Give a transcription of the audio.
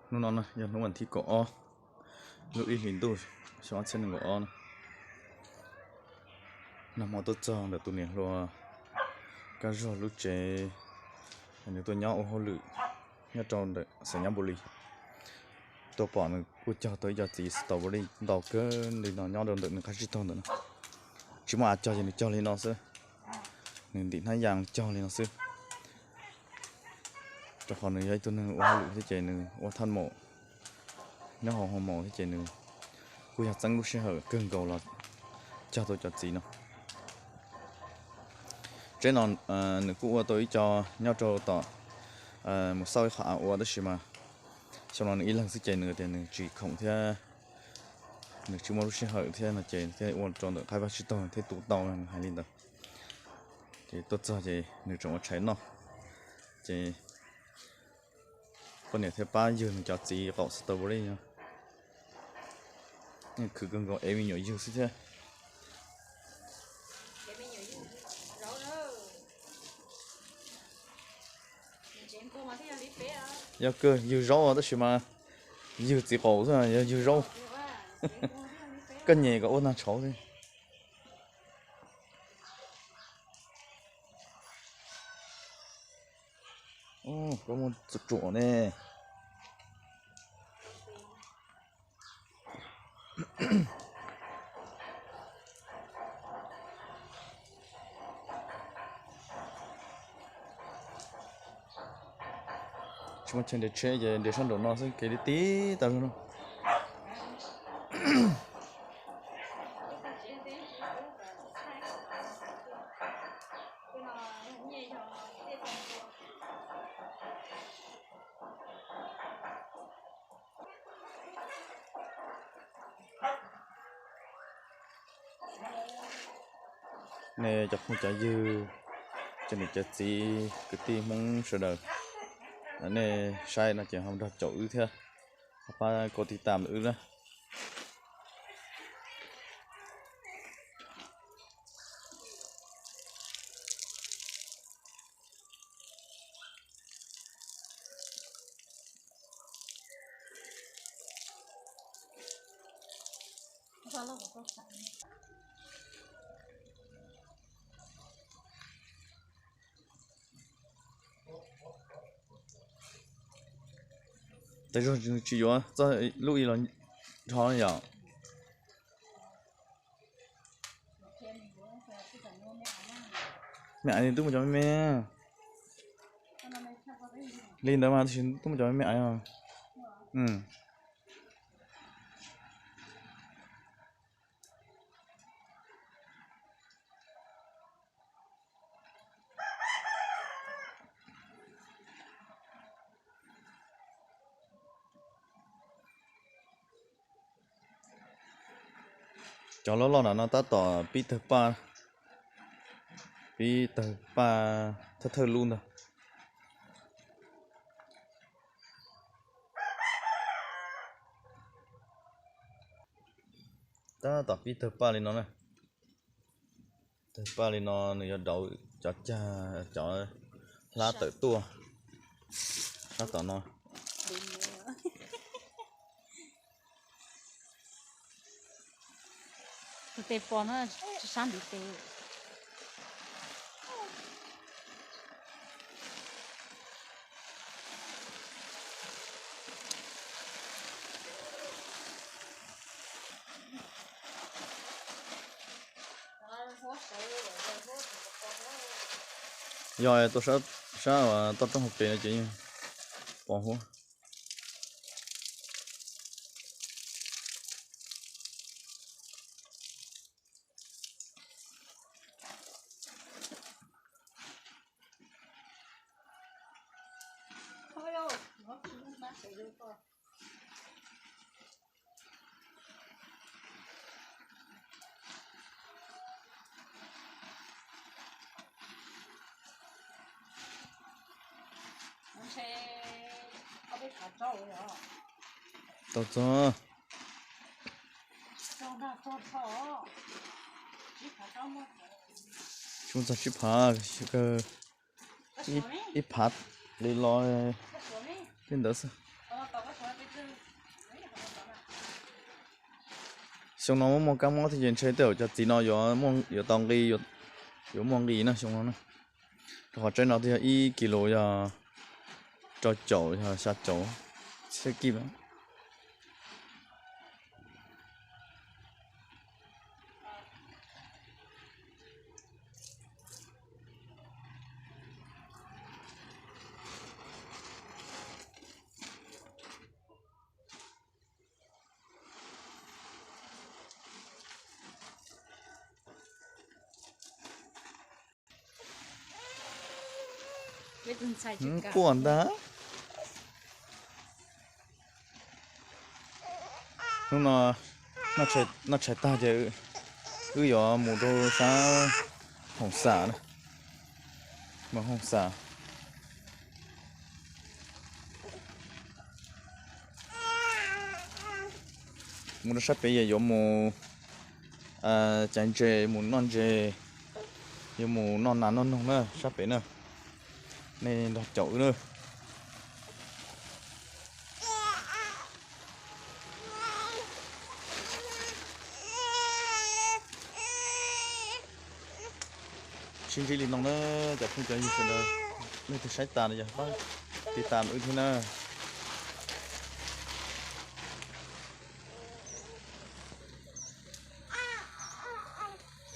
Hnub no yog hnub vas thib kaum ob lub ib hlis ntuj xyoo ob txhiab nees nkaum ob na. Nag hmo tuaj txog ntawm tus niam hluas Kab Zuag lub tsev, nws tuaj nyob ua hauj lwm nyob rau ntawm Xeem Nyab Npu Lis. Tuaj pom nws kuj cog tau ib co txiv strawberry ntau kawg li no nyob rau ntawm nws qab tsib taug ntawm no. Tsis muaj av cog ces nws cog li no xwb, nws ntim hnab yas cog li no xwb. Rau qhov nws yog ib tug neeg ua hauj lwm thiab ces nws ua thaj maum nyob hauv hoo maum thiab ces nws kuj yog txeeb lub sij hawm kawg nkaus los cog tau cov txiv no. Tseeb no nws kuj ua tau ib co nyob rau tom mus xauj ib qho av ua tab sis mas xyoo no nws ib leeg xwb ces nws tias nws tsis khoom thiab nws tsis muaj lub sij hawm thiab no ces thiaj ua rau ntawm qab vaj tsib taug thiaj tu tau, nws hais li ntawd. Ces tuaj txog ces nws tseem ua tshais noj, ces poj niam thiaj pab ywg nws cov txiv qaum strawberry no. Khwv kawg nkaus, ev me nyuam ywg xwb thiab. Yog kawg, ywg zaub tab sis mas ywg txiv qaum xwb, yog ywg zaub koj nyem kom ua nag tshauv xwb. Koj muaj txuj ruam ne. Tsis muaj chaw nres tsheb ces nres sab nraum no xwb, kev li tib tag zog no. Nej cov phooj cov ywg, cov niam cov txiv, kwv tij Hmoob sawv daws, nej saib no ces ho nrog caum wb thiab, ho pab koj tij tam wb na. Tes zog tsis yuav txoj lub ib los dhau yom. Me aiv twb muaj cov me me li ntawd mas, tab sis twb muaj cov me me aiv os. Cov loj loj na no tab tom pib tawg paj, pib tawg paj thawj thawj lub ntag. Tab tom pib tawg paj li no na. Tawg paj li no nws yuav dauv cov cag, cov hlab tawm tuaj sab tom no. Tus tes pos no tsis sab ntiv tes. Yog tuaj sab toj roob hauv pes no ces yeej pos huab. Tau txog. Tsis muaj txog tsib phav, ib phav li los li ntawd xwb. Xyoo no muaj muaj kab mob thiab ces ntshe tej zaum cov txiv no yuav tau nqi, yuav muaj nqis na xyoo no na. Rau qhov tsaib no twb yog ib kis lus yog rau caum yog xya caum txhiab kib lawm. Quaj ntag. Hnub no noj tshais tag ces wb yuav mus rau sab hoom xam, mus hoom xam. Mus rau sab pem ces yuav mus caiv ntses, mus noj ntses, yuav mus noj nas noj noog na sab pem na. Nej nrog caum wb na. Sib ntsib li no na cov phooj cov ywg sawv daws, leej twg saib tas no yog pab tiv tas wb thiab na.